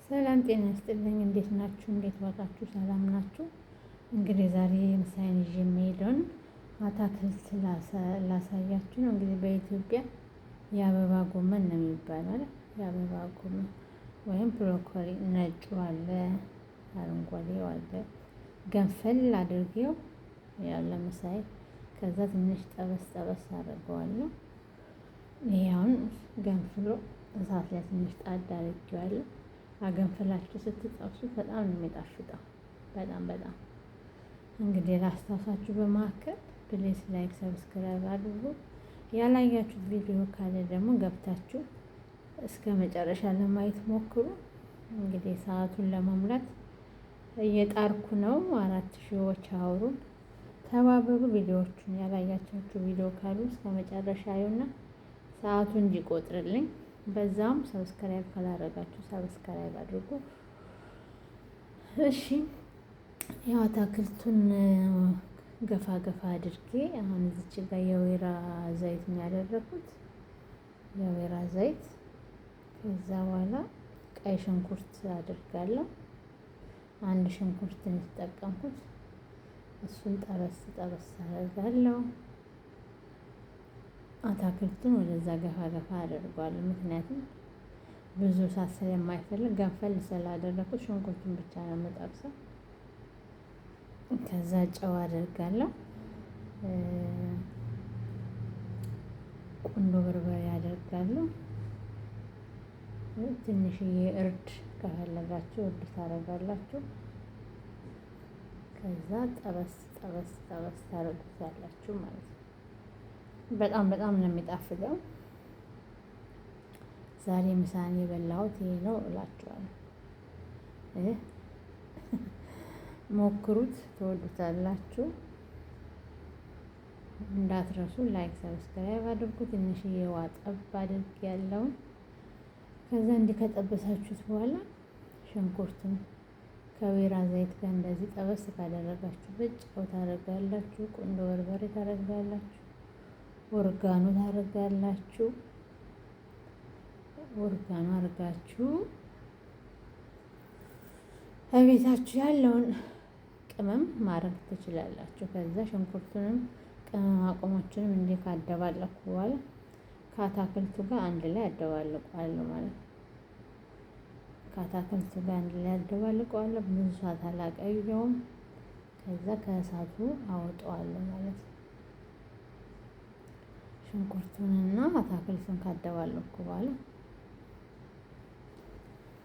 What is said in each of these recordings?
ሰላም ጤና ይስጥልኝ። እንዴት ናችሁ? እንዴት ዋላችሁ? ሰላም ናችሁ? እንግዲህ ዛሬ ምሳዬን ይዤ የምሄደውን አታክልት ላሳያችሁ ነው። እንግዲህ በኢትዮጵያ የአበባ ጎመን ነው የሚባለው አይደል? የአበባ ጎመን ወይም ብሮኮሊ፣ ነጩ አለ፣ አረንጓዴው አለ። ገንፈል አድርጌው ያው ለምሳዬ ከዛ ትንሽ ጠበስ ጠበስ አድርገዋለሁ። ይሄ አሁን ገንፍሎ እሳት ላይ ትንሽ ጣድ አድርጌዋለሁ። አገንፍላችሁ ስትጠብሱት በጣም ነው የሚጣፍጠው። በጣም በጣም። እንግዲህ ላስታውሳችሁ በመካከል please like subscribe አድርጉ። ያላያችሁት ቪዲዮ ካለ ደግሞ ገብታችሁ እስከ መጨረሻ ለማየት ሞክሩ። እንግዲህ ሰዓቱን ለመሙላት እየጣርኩ ነው። 4000ዎች አውሩን ተባበሩ። ቪዲዮዎቹን ያላያቻችሁ ቪዲዮ ካሉ እስከ መጨረሻ አዩና ሰዓቱን እንዲቆጥርልኝ በዛም subscribe ካላረጋችሁ subscribe አድርጉ። እሺ፣ ያው አታክልቱን ገፋ ገፋ አድርጌ አሁን እዚች ጋር የወይራ ዘይት ነው ያደረኩት። የወይራ ዘይት፣ ከዛ በኋላ ቀይ ሽንኩርት አድርጋለሁ። አንድ ሽንኩርት ነው የተጠቀምኩት። እሱን ጠበስ ጠበስ አደርጋለሁ። አታክልቱን ወደዛ ገፋ ገፋ አደርገዋለሁ። ምክንያቱም ብዙ እሳት ስለማይፈልግ ገንፈል ስላደረኩት ሽንኩርቱን ብቻ ነው የምጠብሰው። ከዛ ጨው አደርጋለሁ። ቁንዶ በርበሬ አደርጋለሁ። ትንሽዬ እርድ ከፈለጋችሁ እርድ ታደርጋላችሁ። ከዛ ጠበስ ጠበስ ጠበስ ታደርጉታላችሁ ማለት ነው። በጣም በጣም ነው የሚጣፍጠው። ዛሬ ምሳን የበላሁት ይሄ ነው እላችኋለሁ። ሞክሩት፣ ትወዱታላችሁ። እንዳትረሱ like subscribe አድርጉ። ትንሽዬ ውሃ ጠብ አድርግ ያለውን ከዛ እንዲህ ከጠበሳችሁት በኋላ ሽንኩርቱን ከወይራ ዘይት ጋር እንደዚህ ጠበስ ካደረጋችሁበት ጨው ታደርጋላችሁ፣ ቁንዶ በርበሬ ታደርጋላችሁ፣ oregano ታደርጋላችሁ። oregano አድርጋችሁ እቤታችሁ ያለውን ቅመም ማድረግ ትችላላችሁ። ከዛ ሽንኩርቱንም ቅመማ ቅመሞቹንም እንዲህ ካደባለኩ በኋላ ከአታክልቱ ጋር አንድ ላይ አደባልቀዋለሁ ማለት ነው። ከአታክልቱ ጋር አንድ ላይ አደባልቀዋለሁ። ብዙ ሰዓት አላቆየውም። ከዛ ከእሳቱ አወጣዋለሁ ማለት ነው። ሽንኩርቱንና አታክልቱን ካደባለቅኩ በኋላ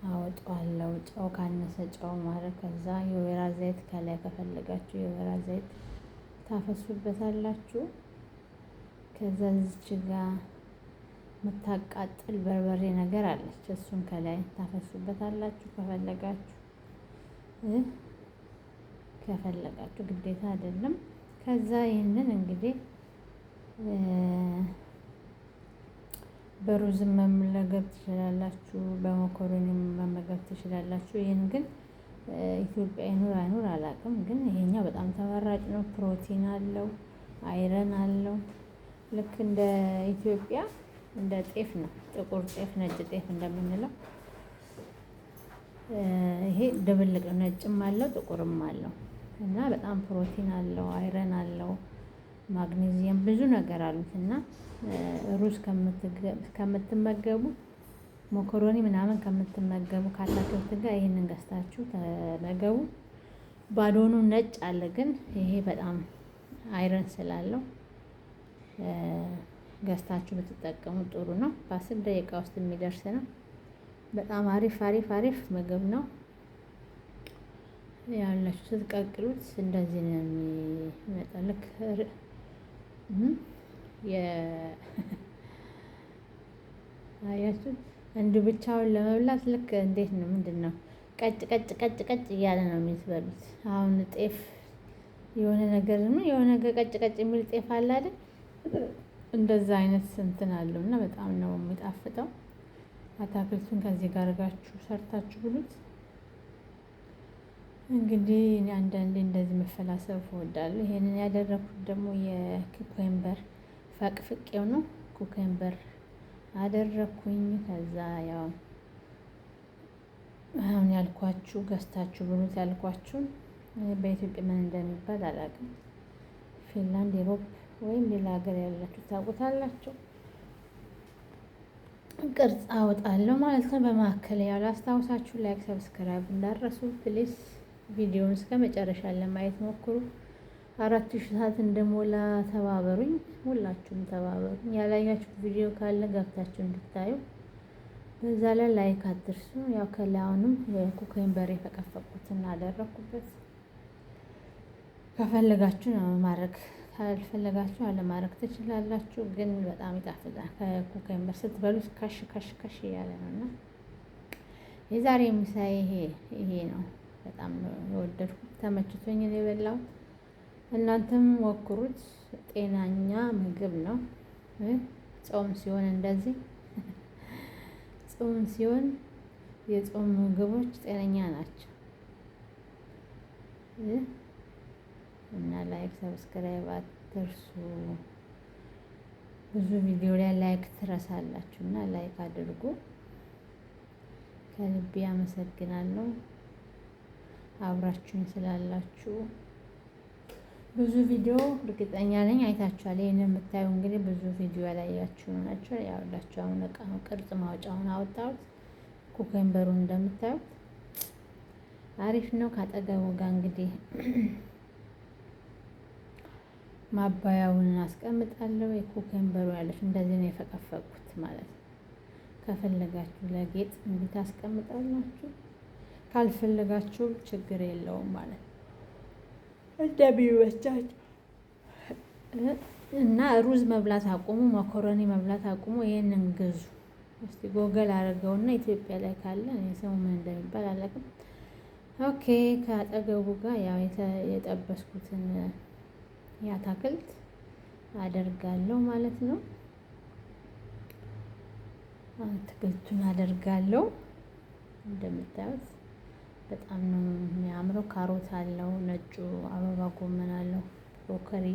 አወጣዋለሁ። ጨው ካነሰ ጨው ማድረግ፣ ከዛ የወይራ ዘይት ከላይ ከፈለጋችሁ የወይራ ዘይት ታፈሱበታላችሁ። ከዛ እዚች ጋ የምታቃጥል በርበሬ ነገር አለች፣ እሱን ከላይ ታፈሱበታላችሁ ከፈለጋችሁ። ከፈለጋችሁ ግዴታ አይደለም። ከዛ ይህንን እንግዲህ በሩዝም መመገብ ትችላላችሁ፣ በመኮረኒም መመገብ ትችላላችሁ። ይህን ግን ኢትዮጵያ ይኑር አይኑር አላውቅም፣ ግን ይሄኛው በጣም ተመራጭ ነው። ፕሮቲን አለው፣ iron አለው። ልክ እንደ ኢትዮጵያ እንደ ጤፍ ነው። ጥቁር ጤፍ፣ ነጭ ጤፍ እንደምንለው ይሄ ድብልቅ ነው። ነጭም አለው ጥቁርም አለው እና በጣም ፕሮቲን አለው፣ iron አለው፣ ማግኔዚየም ብዙ ነገር አሉት። እና ሩዝ ከምትመገቡ፣ ሞኮሮኒ ምናምን ከምትመገቡ ከአታክልት ጋር ይህንን ገዝታችሁ ተመገቡ። ባዶኑ ነጭ አለ፣ ግን ይሄ በጣም iron ስላለው ገዝታችሁ ብትጠቀሙ ጥሩ ነው። በ10 ደቂቃ ውስጥ የሚደርስ ነው። በጣም አሪፍ አሪፍ አሪፍ ምግብ ነው። ያላችሁ ስትቀቅሉት እንደዚህ ነው የሚመጣ። ልክ አያችሁት፣ እንዲሁ ብቻውን ለመብላት ልክ እንዴት ነው ምንድን ነው ቀጭ ቀጭ ቀጭ ቀጭ እያለ ነው የምትበሉት። አሁን ጤፍ የሆነ ነገር የሆነ ነገር ቀጭ ቀጭ የሚል ጤፍ አለ አይደል? እንደዛ አይነት እንትን አለው እና በጣም ነው የሚጣፍጠው። አታክልቱን ከዚህ ጋር አድርጋችሁ ሰርታችሁ ብሉት። እንግዲህ እኔ አንዳንዴ እንደዚህ መፈላሰፍ እወዳለሁ። ይሄንን ያደረኩት ደግሞ የ cucumber ፈቅፍቄው ነው። Cucumber አደረኩኝ። ከዛ ያው ያልኳችሁ ገዝታችሁ ብሉት ያልኳችሁን በኢትዮጵያ ምን እንደሚባል አላውቅም። ፊንላንድ፣ Europe ወይም ሌላ ሀገር ያላችሁ ታውቁታላችሁ። ቅርጽ አወጣለሁ ማለት ነው። በመካከል ያው ላስታውሳችሁ like፣ subscribe እንዳትረሱ please። ቪዲዮውን እስከ መጨረሻ ለማየት ሞክሩ። 4000 ሰዓት እንደሞላ ተባበሩኝ፣ ሁላችሁም ተባበሩኝ። ያላያችሁት ቪዲዮ ካለ ገብታችሁ እንድታዩ በዛ ላይ like አትርሱ። ያው ከላይ አሁንም cucumber የፈቀፈቅኩትን አደረኩበት። ከፈለጋችሁ ነው ማድረግ፣ ካልፈለጋችሁ አለማድረግ ትችላላችሁ። ግን በጣም ይጣፍጣል። ከ cucumber ስትበሉት ከሽ ከሽ ከሽ እያለ ነው እና የዛሬ ምሳዬ ይሄ ነው። በጣም ነው የወደድኩት፣ ተመችቶኝ ነው የበላሁት። እናንተም ሞክሩት። ጤናኛ ምግብ ነው። ጾም ሲሆን እንደዚህ ጾም ሲሆን የጾም ምግቦች ጤነኛ ናቸው። እና like subscribe አትርሱ። ብዙ ቪዲዮ ላይ like ትረሳላችሁ እና like አድርጉ። ከልቤ አመሰግናለሁ አብራችሁኝ ስላላችሁ። ብዙ ቪዲዮ እርግጠኛ ነኝ አይታችኋል። ይህን የምታዩ እንግዲህ ብዙ ቪዲዮ ያላያችሁ ናቸው። ያውላችሁ አሁን እቃ ቅርጽ ማውጫውን አወጣሁት። cucumber ኡን እንደምታዩት አሪፍ ነው። ካጠገቡ ጋር እንግዲህ ማባያውን አስቀምጣለሁ። የ cucumber ኡ ያለች እንደዚህ ነው የፈቀፈቁት ማለት ነው። ከፈለጋችሁ ለጌጥ እንዲህ ታስቀምጣላችሁ፣ ካልፈለጋችሁ ችግር የለውም ማለት ነው። እንደሚመቻችሁ እና ሩዝ መብላት አቁሙ፣ መኮረኒ መብላት አቁሙ። ይሄንን ግዙ እስቲ ጎገል አድርገውና ኢትዮጵያ ላይ ካለ እኔ ስሙ ምን እንደሚባል አላውቅም። okay ከአጠገቡ ጋር ያው የጠበስኩትን የአታክልት አደርጋለሁ ማለት ነው። አትክልቱን አደርጋለሁ እንደምታዩት በጣም ነው የሚያምረው። ካሮት አለው፣ ነጩ አበባ ጎመን አለው፣ ብሮኮሊ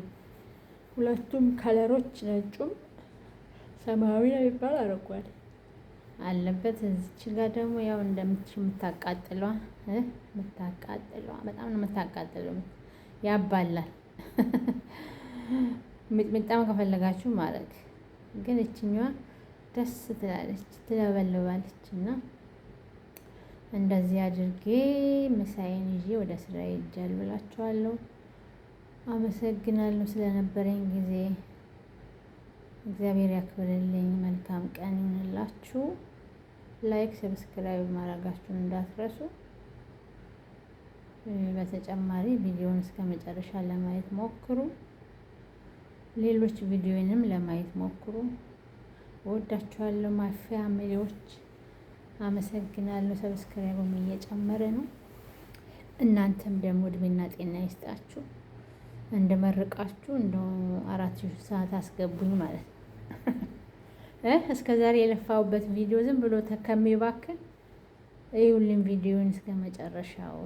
ሁለቱም color ኦች ነጩም ሰማያዊ የሚባል አረንጓዴ አለበት። እዚች ጋር ደግሞ ያው እንደምትሽ የምታቃጥለዋ የምታቃጥለዋ በጣም ነው የምታቃጥለው፣ ያባላል። ሚጥሚጣም ከፈለጋችሁ ማድረግ ግን እችኛዋ ደስ ትላለች፣ ትለበልባለች እና እንደዚህ አድርጌ ምሳዬን ይዤ ወደ ስራ ሄጃለሁ እላችኋለሁ። አመሰግናለሁ ስለነበረኝ ጊዜ። እግዚአብሔር ያክብርልኝ። መልካም ቀን ይሁንላችሁ። like subscribe ማድረጋችሁን እንዳትረሱ። በተጨማሪ ቪዲዮውን እስከ መጨረሻ ለማየት ሞክሩ። ሌሎች ቪዲዮንም ለማየት ሞክሩ። እወዳችኋለሁ my family ዎች። አመሰግናለሁ። subscribe ኡም እየጨመረ ነው። እናንተም ደግሞ እድሜና ጤና ይስጣችሁ። እንደመርቃችሁ እንደው 4000 ሰዓት አስገቡኝ ማለት ነው። እስከ ዛሬ የለፋሁበት ቪዲዮ ዝም ብሎ ከሚባክን እዩልኝ ቪዲዮን እስከ መጨረሻው።